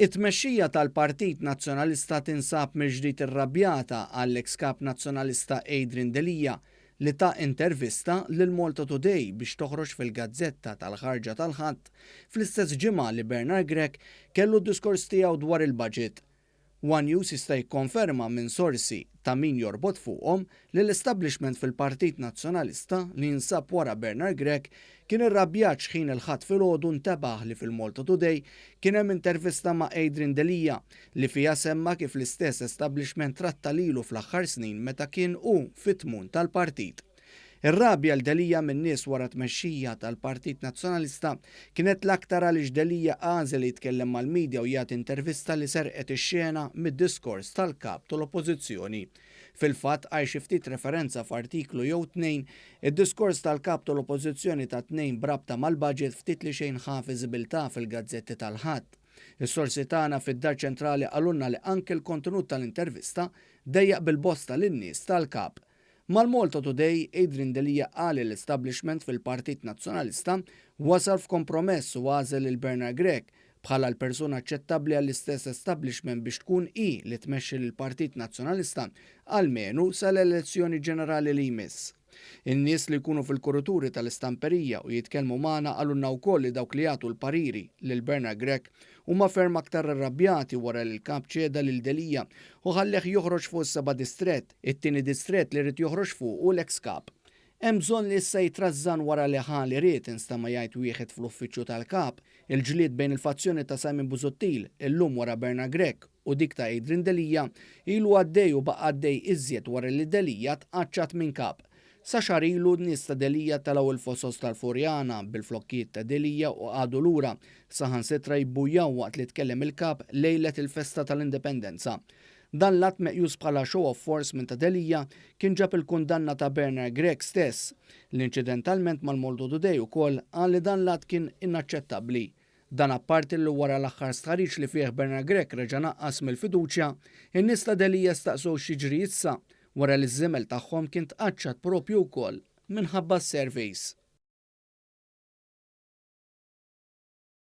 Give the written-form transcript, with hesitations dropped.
It-tmexxija tal-Partit Nazzjonalista tinsab mill-ġdid irrabjata għall-eks Kap Nazzjonalista Adrian Delia li ta intervista lil Malta Today biex toħroġ fil-gazzetta tal-ħarġa tal-Ħadd fl-istess ġimgħa li Bernard Grech kellu d-diskors tiegħu dwar il-budget. One News jista' jikkonferma minn sorsi ta' min jorbot fuqhom li l-establishment fil-Partit Nazzjonalista li jinsab wara Bernard Grech kien irrabjat x'ħin il-Ħadd filgħodu ntebaħ li fil-Malta Today kien hemm intervista ma' Adrian Delia li fiha semma kif l-istess establishment tratta lilu fl-aħħar snin meta kien hu fit-tmun tal-partit. Ir-rabja għal Delia min-nies wara t-tmexxija tal-Partit Nazzjonalista kienet l-aktar għaliex Delia għażel li jitkellem mal-media u jagħti intervista li serqet ix-xena mid-diskors tal-Kap tal-Oppożizzjoni. Fil-fatt, għajr xi ftit referenza f'artiklu jew tnejn, id-diskors tal-Kap tal-Oppożizzjoni tat-Tnejn b'rabta mal-budget ftit li xejn ħa viżibilità fil-gazzetti tal-Ħadd. Is-sorsi tagħna fid-Dar Ċentrali qalulna li anke l-kontenut tal-intervista dejjaq bil-bosta lin-nies tal-Kap. Mal-Malta Today, Adrian Delia qal li l-establishment fil-Partit Nazzjonalista wasal f'kompromess u għażel lil Bernard Grech bħala l-persuna aċċettabbli għall-istess establishment biex tkun hi li tmexxi lill-Partit Nazzjonalista almenu sal-elezzjoni ġenerali li jmiss. In-nies li jkunu fil-kurituri tal-istamperija u jitkellmu magħna qalulna wkoll li dawk li jagħtu l-pariri lil Bernard Grech huma ferm aktar irrabjati wara li l-Kap ċeda lil Delia u ħalleh joħroġ fuq is-seba' distrett, it-tieni distrett li ried joħroġ fuqu l-eks Kap. Hemm bżonn li issa jitrażżan wara li ħa li ried, instema' jgħid wieħed fl-uffiċċju tal-Kap. Il-ġlied bejn il-fazzjoni ta' Simon Busuttil, illum wara Bernard Grech, u dik ta' Adrian Delia, ilu għaddej u baqa' għaddej iżjed wara li Delia tqaċċat minn Kap. Sa xahar ilu n-nies ta' Delia telgħu l-fosos tal-Furjana bil-flokkijiet ta' Delia u qagħdu lura, saħansitra jbbujaw waqt li tkellem il-Kap lejlet il-festa tal-Indipendenza. Dan l-att meqjus bħala show of force minn ta' Delia kien ġab il-kundanna ta' Bernard Grech stess, li inċidentalment mal-Malta Today ukoll qal li dan l-att kien inaċċettabbli. Dan apparti li wara l-aħħar stħarriġ li fih Bernard Grech reġa' naqqas mill-fiduċja, in-nies ta' Delia staqsew x'jiġri issa wara li ż-żiemel tagħhom kien tqaċċat proprju wkoll minħabba s-surveys.